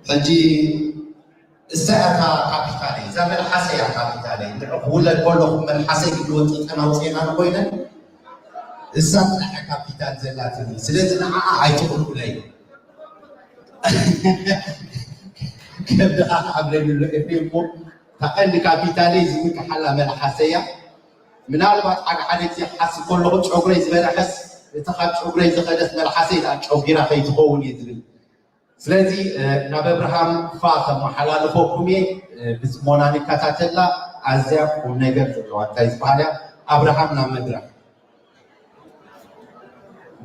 ሕጂ እሳ እያ እታ ካፒታለይ፣ እዛ መልሓሰይ እያ ካፒታለይ። ንዑ ክውለድ ከለኹ መልሓሰይ ግዲ ወጢጠን ኣውፅኤናን ኮይነን፣ እሳ ጥራሕ እያ ካፒታል ዘላትኒ። ስለዚ ንዓኣ ኣይትቕርቡለይ። ከብድኻ ክዓብለኒ ኣሎ ኤፍሬም እሞ፣ እታ ቀንዲ ካፒታለይ ዝምክሓላ መልሓሰይ እያ። ምናልባት ሓደ ሓደ ግዜ ክሓስብ ከለኹ ጨጉረይ ዝበረሐስ፣ እቲ ካብ ጨጉረይ ዝኸደስ መልሓሰይ ደኣ ጨጒራ ከይትኸውን እየ ዝብል። ስለዚ ናብ ኣብርሃም ፋ ከመሓላልፈኩም እየ። ብፅሞና ንከታተላ። ኣዝያ ቁም ነገር ዘለዋ እንታይ ዝበሃል እያ። ኣብርሃም ናብ መድረኽ።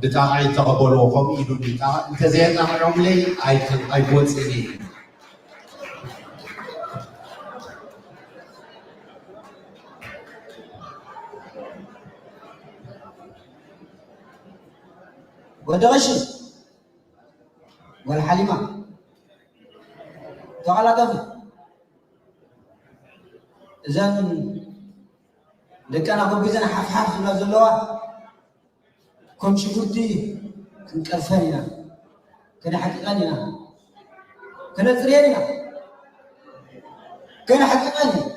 ብጣቕዒ ተቐበልዎ። ከምኡ ኢሉ ብጣቕዒ እንተዘየጣቕዖምለይ ኣይወፅእን እየ። ወዲ ቀሺ ጓል ሓሊማ ተቐላጠፊ። እዘን ደቀና ጎቢዘን ሓፍሓፍ ዝብላ ዘለዋ ከም ሽጉርቲ ክንቀርፈን ኢና፣ ከነሕቅቐን ኢና፣ ከነፅርየን ኢና፣ ከነሕቅቐን ኢና።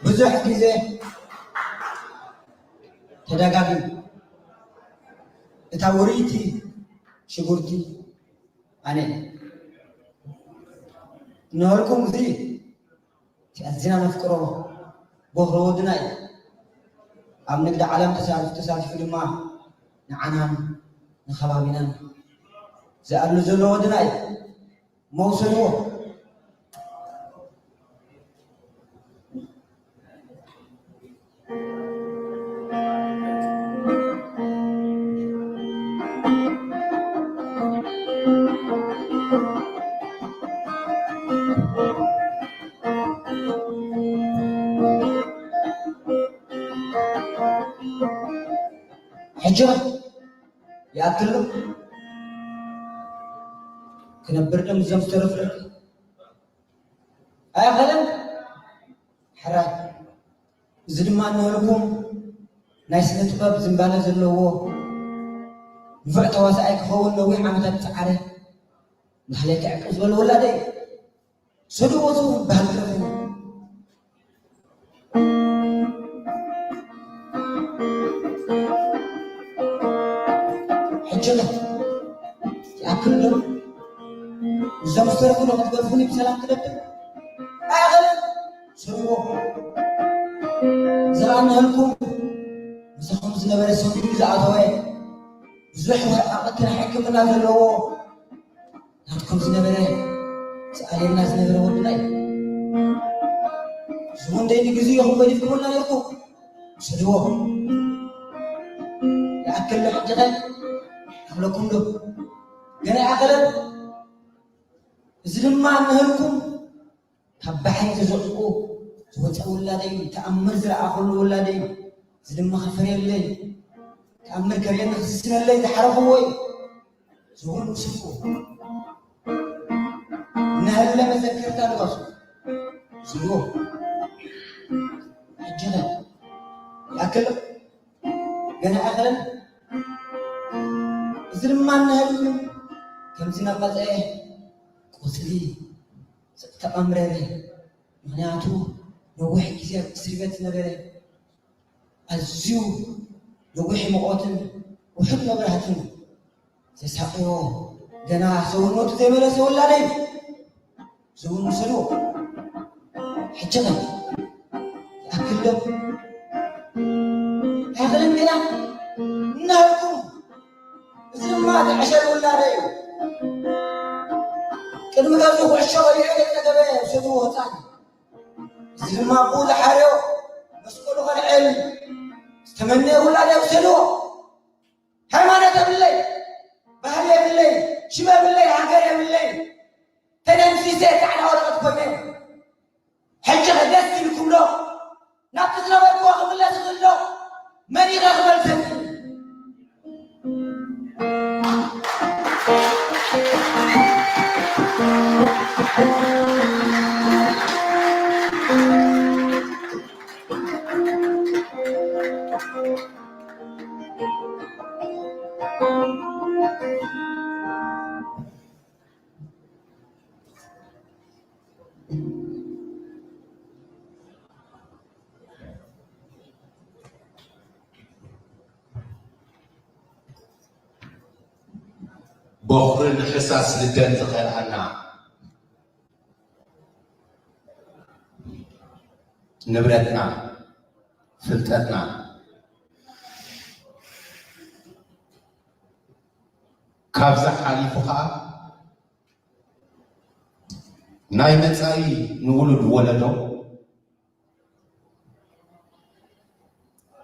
ብዙሕ ግዜ ተደጋጊሙ እታ ውርይቲ ሽጉርቲ ኣነ እነሀልኩም ግዜ እቲ ኣዝና ነፍቅሮ ቦኽሪ ወድና እዩ። ኣብ ንግዲ ዓለም ተሳቲፉ ተሳቲፉ ድማ ንዓናን ንኸባቢናን ዝኣሉ ዘሎ ወድና እዩ። መውሰድዎ ሕጂ ይኣክል ክነብር ዶ ምስዞም ዝተረፉ ደቂ ኣይኸለን። ሕራይ እዚ ድማ እንበልኩም ናይ ስነ ጥበብ ዝንባለ ዘለዎ ንፉዕ ተዋሳኣይ ክኸውን ነዊሕ ዓመታት ዝፀዓረ ማህሌት ዕቅብ ዝበሉ ውላደይ ሰድዎ ዝውን ባህል ክረፍን ሕጂ ኸ ይኣክል ዶ? እዞም ዝተረፉ ዶ ክትገድፉኒ ብሰላም ክነብር? ኣይኽእልን። ስርዎ። ዝኣምነልኩም ምሳኹም ዝነበረ ሰንቢዱ ዝኣተወ ብዙሕ ወረቓቕትን ሕክምና ዘለዎ ናትኩም ዝነበረ ዝኣልየና ዝነበረ ወድና እዩ። ዝሙን ደይኒ ግዜ ኢኹም ገዲፍኩምልና ነርኩም። ስድዎ። ይኣክል ዶ ሕጂ ኸ ይኣኽለኩም ዶ? ገና ይኣኸለን። እዚ ድማ እንህልኩም ካብ ባሕሪ ተዘቕዝቑ ዝወፀ ውላደይ እዩ። ተኣምር ዝረኣኹሉ ውላደይ እዩ። እዚ ድማ ከፍርየለይ ተኣምር ከርእየኒ ክስስነለይ ዝሓረኽዎ እዩ። ዝሁሉ ስፍኡ እናሃለመ ዘክርታ ልባሱ ዝብሎ ሕጂ ኸ ይኣክል ገና ኣይኣኸለን። እዚ ድማ እናሃለመ ከም ዝነቐጸ ቆጽሊ ዝተቐምረረ ምኽንያቱ ነዊሕ ግዜ ኣብ እስር ቤት ዝነበረ ኣዝዩ ነዊሕ ሙቐትን ውሑድ መብራህትን ዘሳቕዮ ገና ሰውነቱ ዘይመለሰ ወላደይ ዝውን ውሰድዎ። ሕጂ ኸ ይኣክል ዶ? ኣይኣኽልን ገና እናበልኩም እዚ ድማ እቲ ዕሸል ውላደይ እዩ። ቅድሚ ገዝኡ ኩዕሾ በሊዑ ዘይጸገበ ውሰድዎ ህፃን እዚ ድማ ኣቦኡ ዝሓርዮ መስቀሉ ከልዕል ዝተመነየ ውላድ ውሰድዎ። ሃይማኖት የብለይ፣ ባህሊ የብለይ፣ ሽም የብለይ፣ ሃገር የብለይ። ተደምሲሰ ፃዕዳ ወረቐት ኮይነ ሕጂ ከ ደስ ኢልኩም ዶ? ናብቲ ዝነበርክዎ ክምለስ ይኽእል ዶ? መን ኢኻ ክመልሰኒ? በኹርን ሕሳስ ልደን ዝኸልኣና ንብረትና፣ ፍልጠትና፣ ካብዛ ሓሊፉ ኸዓ ናይ መጻኢ ንውሉድ ወለዶ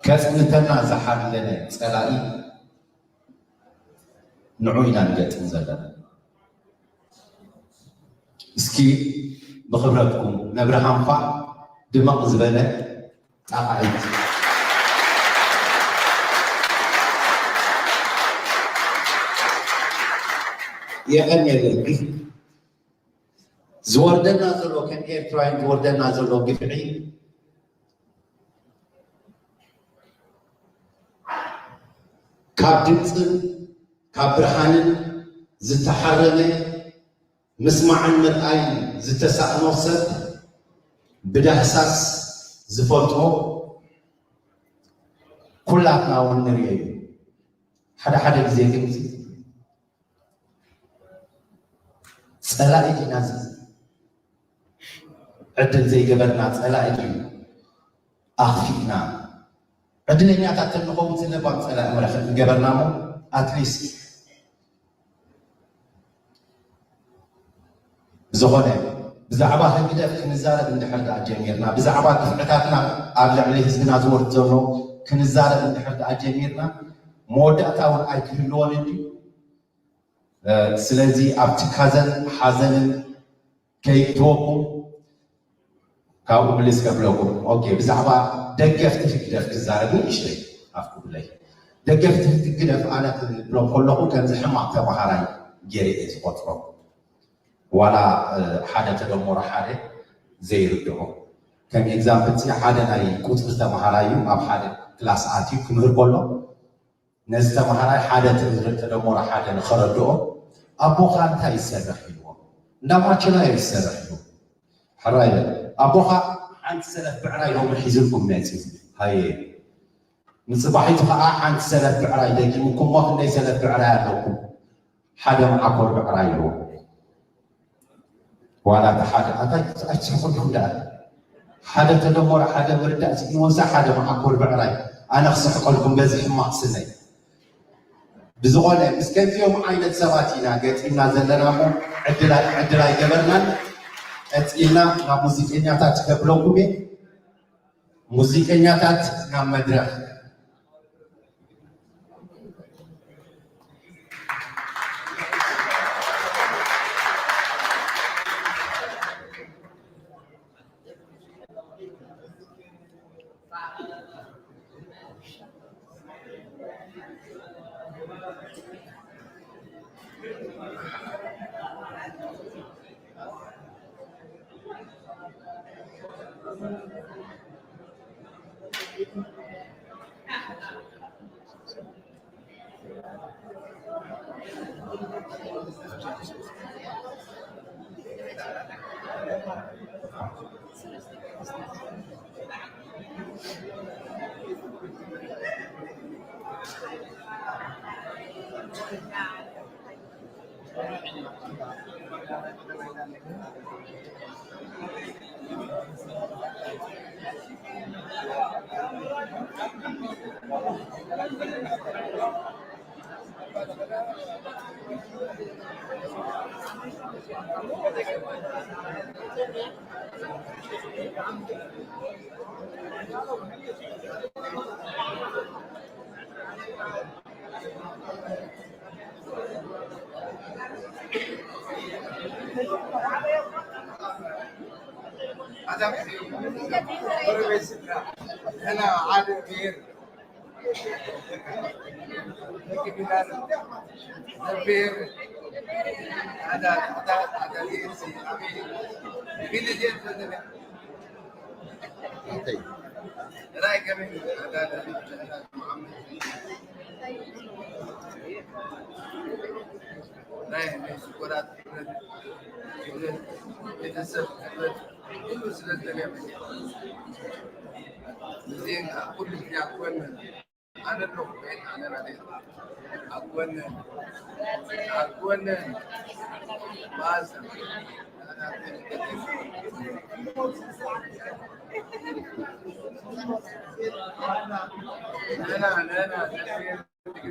ከጽንተና ዝሓለነ ጸላኢ ንዑ ኢና ንገጥም ዘለና። እስኪ ብኽብረትኩም ነብርሃም ፋ ድመቕ ዝበለ ጣቓዒት የቐንየለይ። ዝወርደና ዘሎ ከም ኤርትራውያን ዝወርደና ዘሎ ግፍዒ ካብ ድምፅን ካብ ብርሃንን ዝተሓረመ ምስማዕን ምርኣይን ዝተሳእኖ ሰብ ብዳህሳስ ዝፈልጦ ኩላትና እውን ንሪኦ እዩ። ሓደ ሓደ ግዜ ግን ጸላኢ ኢና ዝ- ዕድል ዘይገበርና ጸላኢ እዩ ኣኽፊእና። ዕድለኛታት እንኸውን ስለባም ጸላኢ ምረኽብ ገበርና እሞ ኣትሊስት ብዝኾነ ብዛዕባ ህግደፍ ክንዛረብ እንድሕር ደኣ ጀሚርና፣ ብዛዕባ ግፍዕታትና ኣብ ልዕሊ ህዝብና ዝወርድ ዘሎ ክንዛረብ እንድሕር ደኣ ጀሚርና፣ መወዳእታ እውን ኣይክህልዎን እንድዩ። ስለዚ ኣብ ትካዘን ሓዘንን ከይእትወኩም ካብኡ ምልስ ከብለኩም። ኦኬ፣ ብዛዕባ ደገፍቲ ህግደፍ ክዛረብ ንእሽተይ ኣፍ ክብለይ። ደገፍቲ ህግደፍ ኣነ ክብሎም ከለኹ ከምዚ ሕማቕ ተማሃራይ ገይረ እየ ዝቆጽሮም። ዋላ ሓደ ተደመሮ ሓደ ዘይርድኦ፣ ከም ኤግዛምፕል ሲ ሓደ ናይ ቁጽሪ ተማሃራይ እዩ ኣብ ሓደ ክላስ ኣትዩ ክምህር ከሎ ነዚ ተምሃራይ ሓደ ተደመሮ ሓደ ንኸረድኦ ኣቦኻ እንታይ ይሰርሕ ኢልዎ። እንዳ ማቸላ እዩ ዝሰርሕ ኢልዎ። ሕራይ በል ኣቦኻ ሓንቲ ሰለፍ ብዕራይ ሎሚ ሒዝልኩም መፂ። ሃየ ንፅባሒቱ ከዓ ሓንቲ ሰለፍ ብዕራይ ደጊምኩሞ ክንደይ ሰለፍ ብዕራይ ኣለኩም። ሓደ መዓኮር ብዕራይ ኢልዎ። ዋላ እቲ ሓደ ኣታ ኣይትስሕቁልኩም ደኣ ሓደ ተደመረ ሓደ ምርዳእ ስኢወንሳ ሓደ መዓኮር ብዕራይ ኣነ ክስሕቀልኩም በዚ ሕማቕ ስነይ። ብዝኾነ ምስ ከምዚኦም ዓይነት ሰባት ኢና ገጢምና ዘለና እሞ ዕድል ኣይ- ዕድል ኣይገበርናን። ቀፂልና ናብ ሙዚቀኛታት ከብለኩም እየ። ሙዚቀኛታት ናብ መድረኽ። ናይ ሽኮራት ክብረት፣ ክብረት ቤተሰብ ክብረት ኩሉ ስለ ዝተገበ እዚአን ከዓ ኩሉ ምክንያት ኮነ። ኣነ ኣለኹ፣ ቤት ኣነ ናተይ። ኣብ ጎነን፣ ኣብ ጎነን። ባሰ። ነና፣ ነና፣ ነና።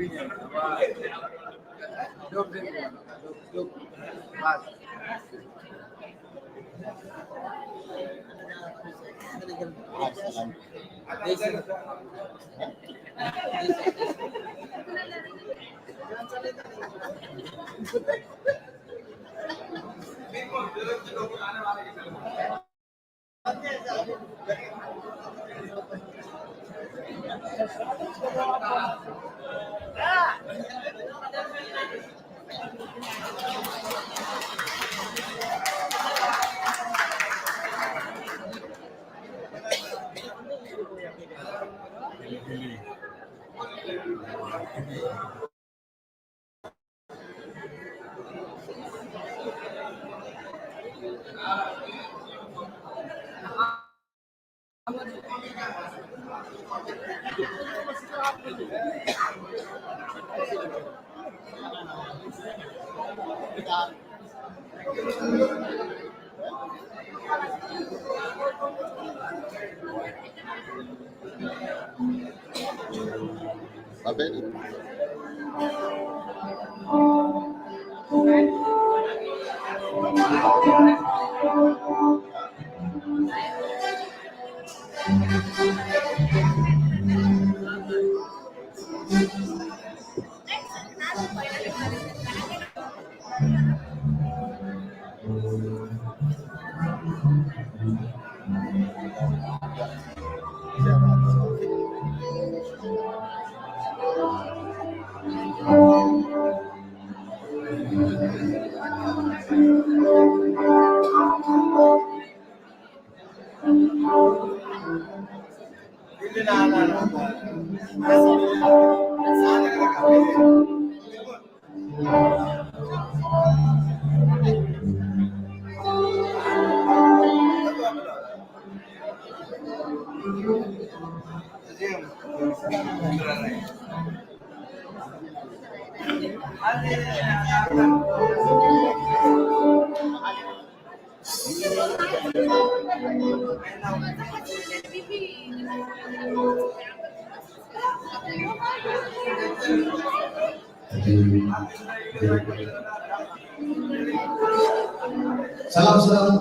ሰላም ሰላም፣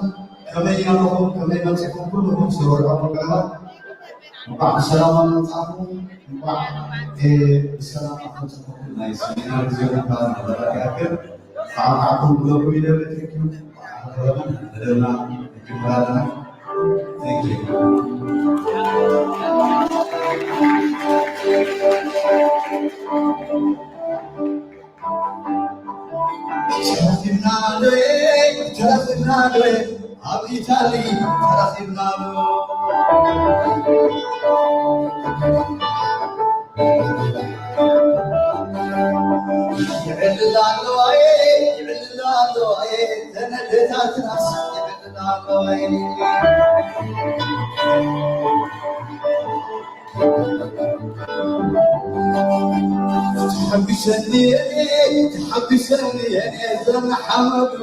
ከመይ ኣለኹም? ከመይ መጺኹም? ኩልኹም ዝተወርዖ መቀረባ እንኳዕ ብሰላም መጻኹም። እንኳዕ፣ እ፣ ብሰላም ኣመጻኹም። ናይ ሰሚናር ግዜ ምዃን መረዳት ይኣክል። ሰዓት ዓኹም ብለኩም ኢለ በትክክል መደብና ንጅምር ኣለና። Thank you። ተረኺብና ዶ፣ ተረኺብና ዶ፣ ኣብ ኢታሊ ተረኺብና ዶ? ይዕልል ኣሎ ኣየ፣ ይዕልል ኣሎ ኣየ፣ ዘመደታትናስ ይዕልል ኣሎ ኣየ። ተሓጒሰኒ፣ ተሓጒሰኒ፣ ዘመሓመዱ።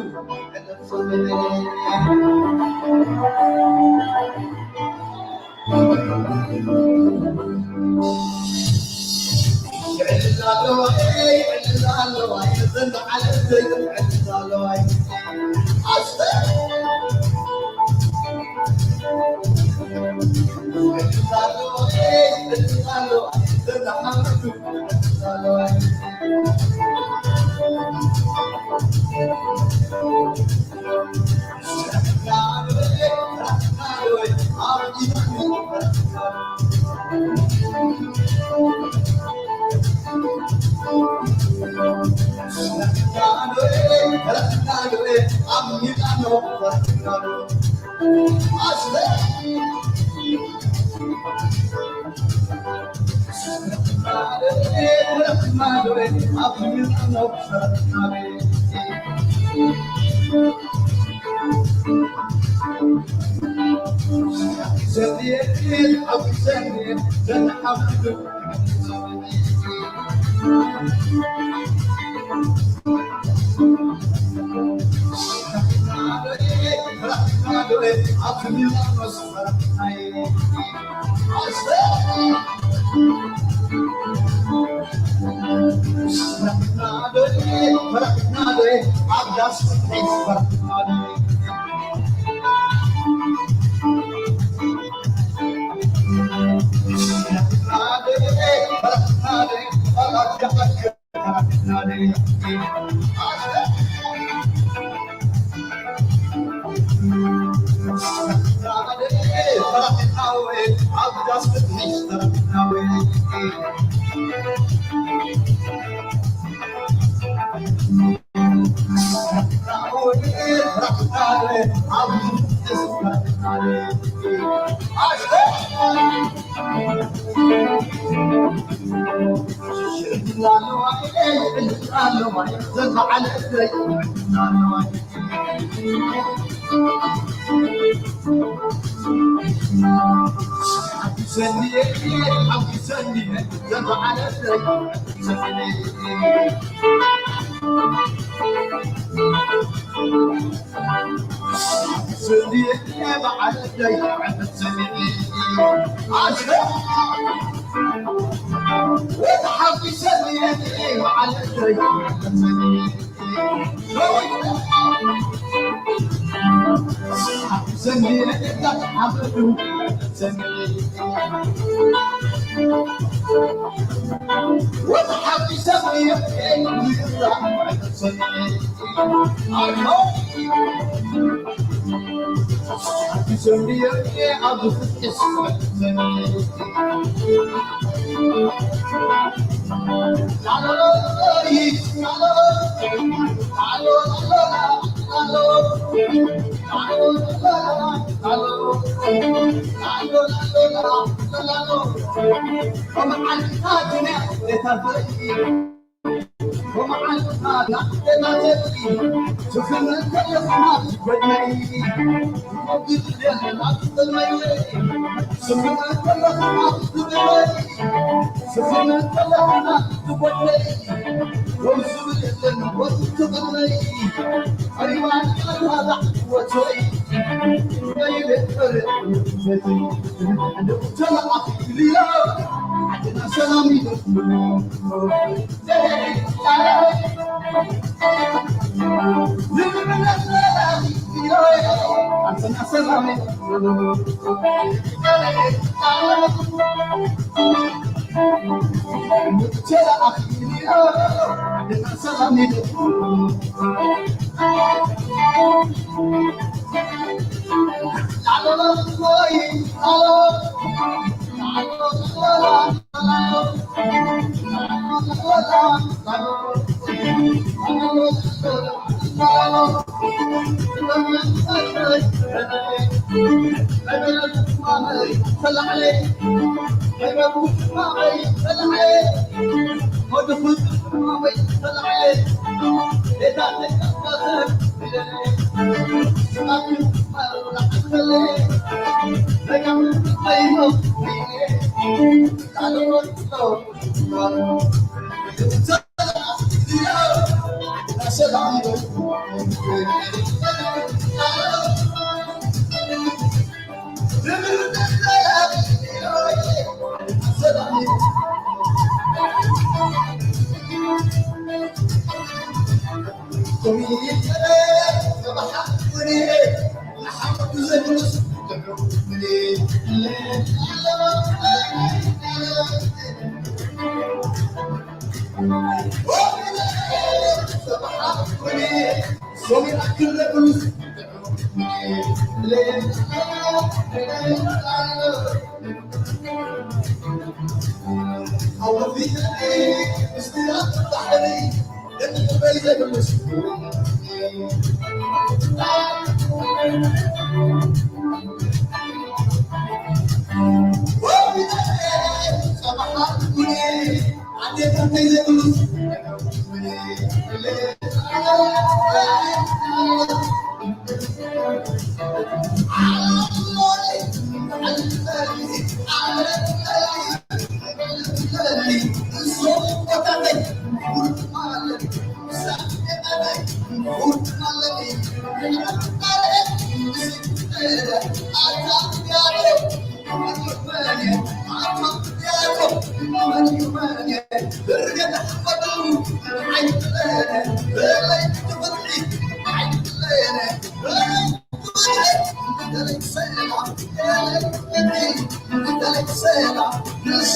ሰላም፣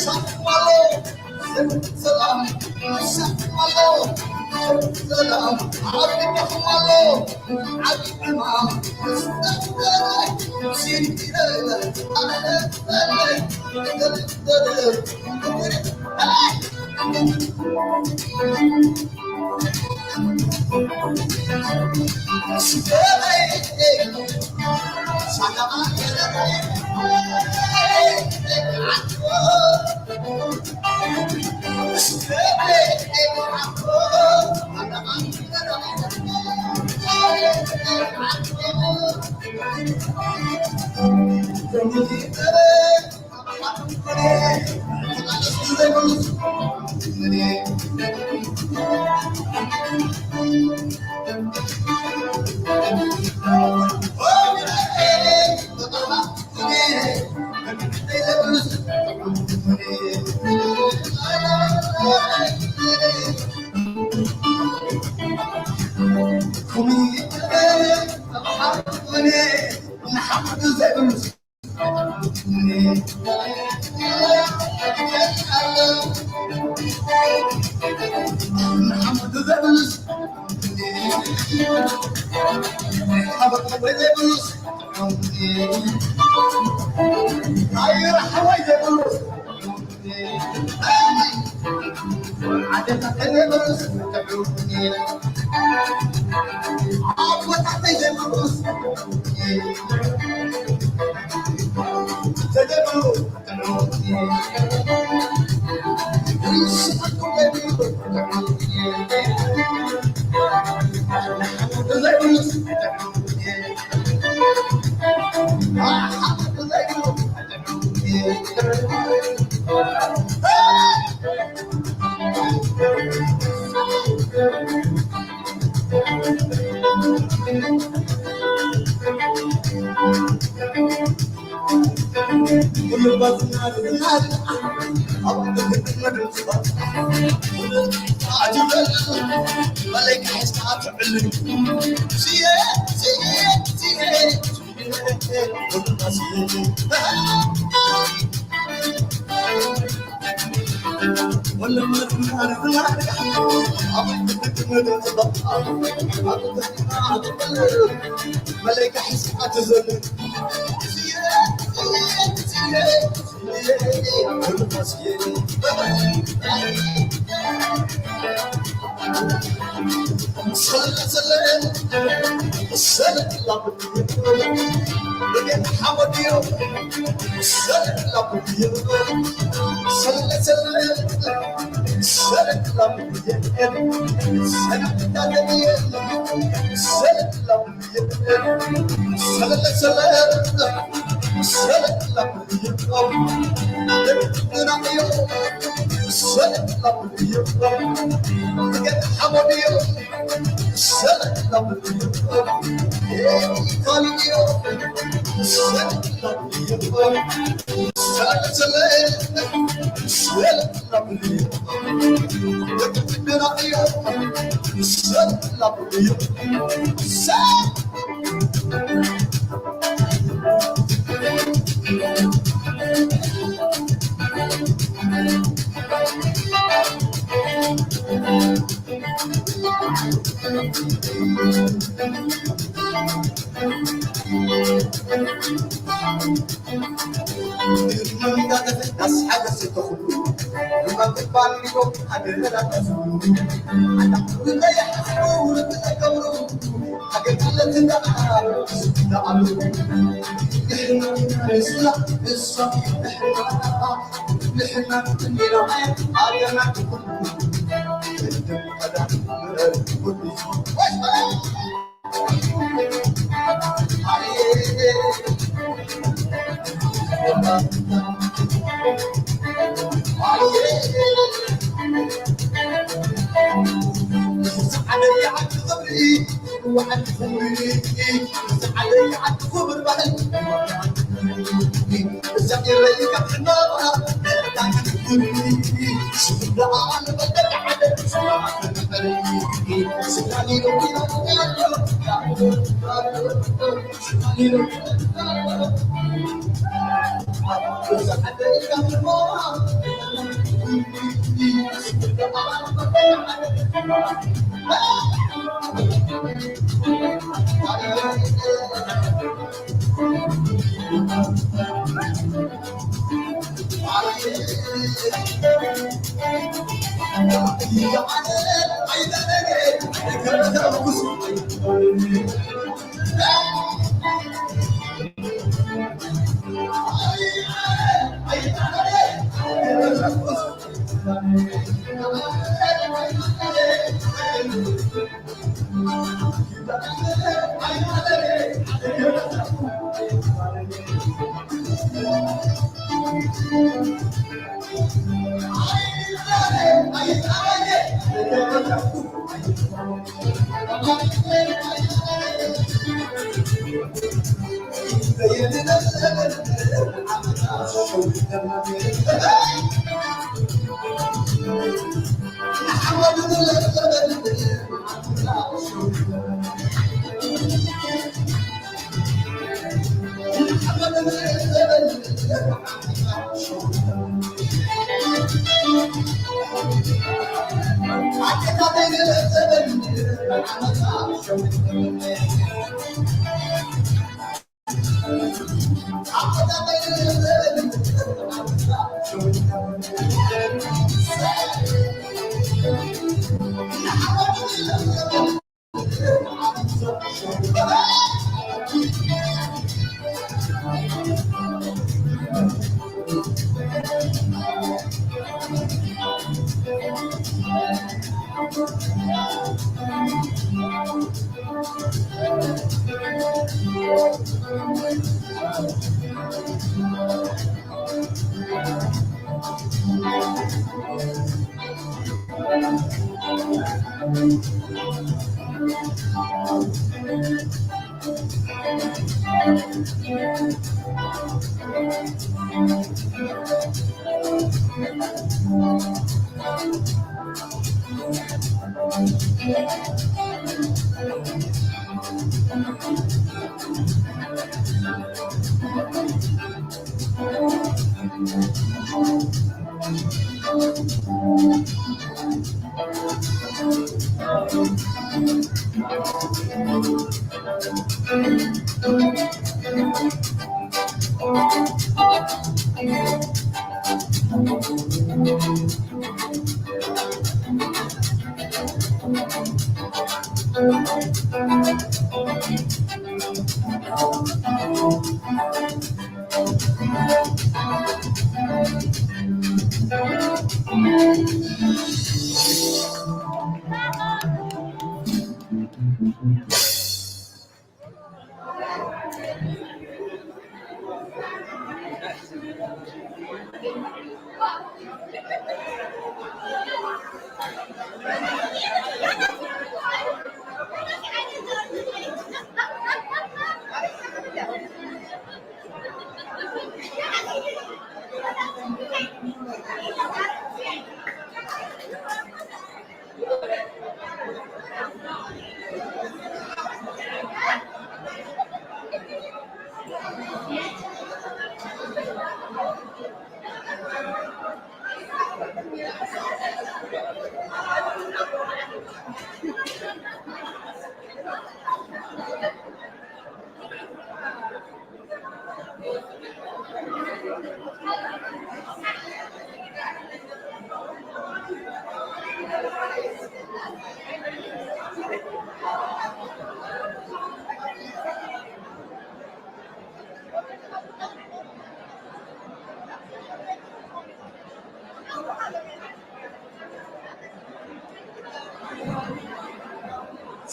ሰላም፣ ሰላም፣ ዓቢ ዕማም፣ ዓቢ ዕማም፣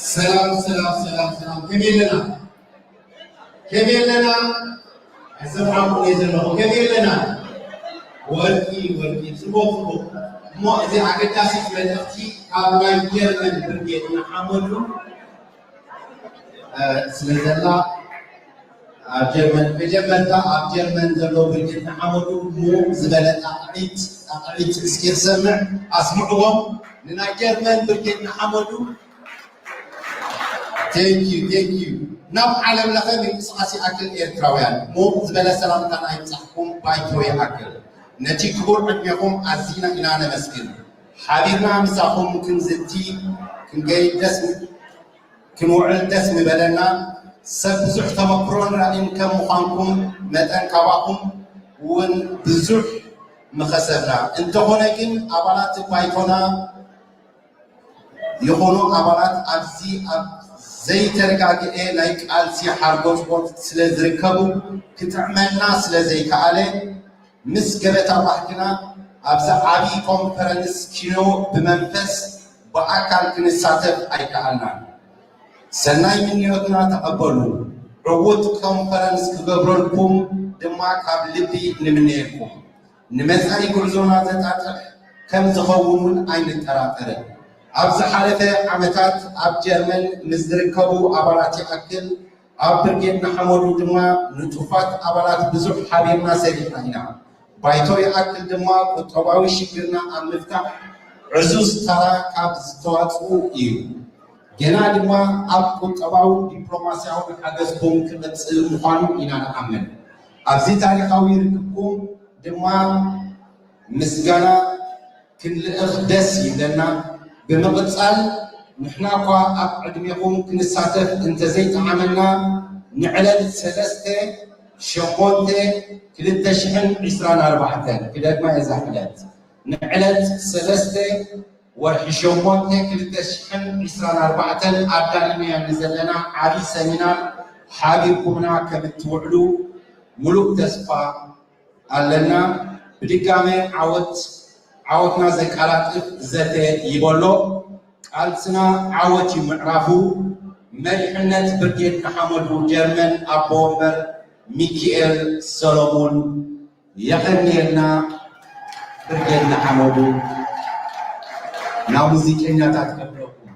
ሰላም ሰላም ሰላም ሰላም፣ ከመይ ኣለና? ከመይ ኣለና? ኣይሰምዓኩን እየ ዘለኹ። ከመይ ኣለና? ወርቂ ወርቂ፣ ጽቡቕ ጽቡቕ። እሞ እዚ ኣገዳሲት መልእኽቲ ካብ ናይ ጀርመን ብርጌድ ንሓመዱ፣ እ፣ ስለ ዘላ፣ ኣብ ጀርመን መጀመርታ ኣብ ጀርመን ዘሎ ብርጌድ ንሓመዱ ምዉቕ ዝበለ ጣቕዒት፣ ጣቕዒት እስኪ ክሰምዕ ኣስምዕዎም። ንናይ ጀርመን ብርጌድ ንሓመዱ። Thank you, thank you። ናብ ዓለም ለኸ ምንቅስቃስ ይኣክል ኤርትራውያን፣ ምዉቕ ዝበለ ሰላምታና ይብጻሕኩም፣ ባይቶ ይኣክል። ነቲ ክቡር ዕድሜኹም ኣዚና ኢና ነመስግን። ሓቢርና ምሳኹም ክንዝቲ፣ ክንገይድ ደስ ም-፣ ክንውዕል ደስ ምበለና። ሰብ ብዙሕ ተመክሮን ራእይን ከም ምዃንኩም መጠን ካባኹም እውን ብዙሕ ምኸሰብና። እንተኾነ ግን ኣባላት ባይቶና ይኹኑ ኣባላት ኣብዚ ኣብ ዘይተረጋግኤ ናይ ቃልሲ ሓርጎጽጎጽ ስለ ዝርከቡ ክጥዕመና ስለ ዘይከኣለ፣ ምስ ገበታ ባህግና ኣብዚ ዓቢ ኮንፈረንስ ኪኖ ብመንፈስ ብኣካል ክንሳተፍ ኣይከኣልናን። ሰናይ ምንዮትና ተቐበሉ። ዕዉት ኮንፈረንስ ክገብረልኩም ድማ ካብ ልቢ ንምነየልኩም። ንመጻኢ ጉዕዞና ዘጣጥሕ ከም ዝኸውን እውን ኣይንጠራጠርን። ኣብ ዝሓለፈ ዓመታት ኣብ ጀርመን ምስ ዝርከቡ ኣባላት ይኣክል፣ ኣብ ብርጌድ ንሓመዱ ድማ ንጡፋት ኣባላት ብዙሕ ሓቢርና ሰሪሕና ኢና። ባይቶ ይኣክል ድማ ቁጠባዊ ሽግርና ኣብ ምፍታሕ ዕዙዝ ተራ ካብ ዝተዋጽኡ እዩ። ገና ድማ ኣብ ቁጠባውን ዲፕሎማስያውን ሓገዝኩም ክቕጽል ምዃኑ ኢና ንኣምን። ኣብዚ ታሪኻዊ ርክብኩም ድማ ምስጋና ክንልእኽ ደስ ይብለና። ብምቕጻል፣ ንሕና እኳ ኣብ ዕድሜኹም ክንሳተፍ እንተዘይጠዓመና፣ ንዕለት ሰለስተ ሸሞንተ ክልተ ሽሕን ዕስራን ኣርባዕተን፣ ክደግማ እየ እዛ ዕለት፣ ንዕለት ሰለስተ ወርሒ ሸሞንተ ክልተ ሽሕን ዕስራን ኣርባዕተን ኣዳሊናያ ንዘለና ዓቢ ሰሚናር ሓቢርኩምና ከም እትውዕሉ ምሉእ ተስፋ ኣለና። ብድጋመ ዓወት፣ ዓወትና ዘቀላጥፍ ዘተ ይበሎ። ቃልስና ዓወት እዩ ምዕራፉ። መሪሕነት ብርጌድ ንሓመዱ ጀርመን ኣቦ ወንበር ሚኪኤል ሰሎሞን። የቐንየልና ብርጌድ ንሓመዱ። ናብ ሙዚቀኛታት ከብለኩም።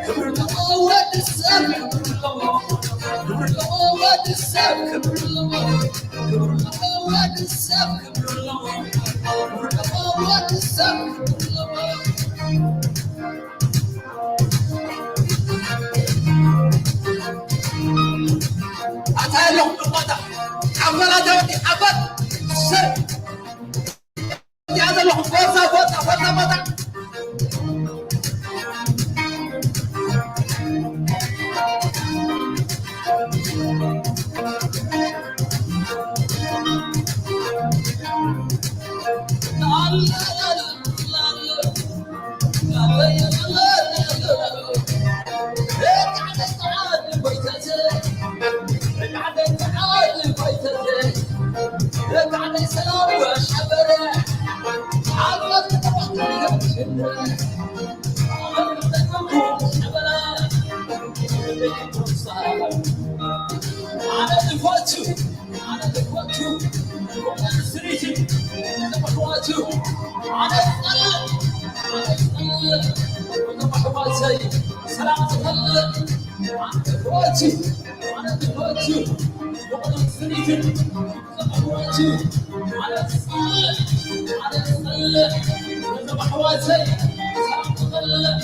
ክብሪ ኣለዎ ወዲ ሰብ፣ ክብሪ ኣለዎ ወዲ ሰብ፣ ክብሪ ኣለዎ፣ ክብሪ ኣለዎ ወዲ ሰብ፣ ክብሪ ኣለዎ፣ ክብሪ ኣለዎ ወዲ ሰብ፣ ክብሪ ኣለዎ። ኣታ ኣለኹም ብቆታ፣ ዓባል ኣታ ወዲ ዓባል፣ ሰብ። እዚኣ ዘለኹም ፎርሳ፣ ፎርሳ፣ ፎርሳ፣ ፎርሳ። ሰላም ዝፈልጥ ኣነ ዝፈቱ፣ ኣነ ዝፈቱ፣ ፍቕርን ስኒትን ዘቕርበቱ፣ ኣነ ዝጸልእ፣ ኣነ ዝጸልእ፣ ነዞም ኣሕዋተይ ሰላም ዝፈልጥ።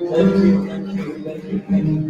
Thank you, thank you, thank you, thank you.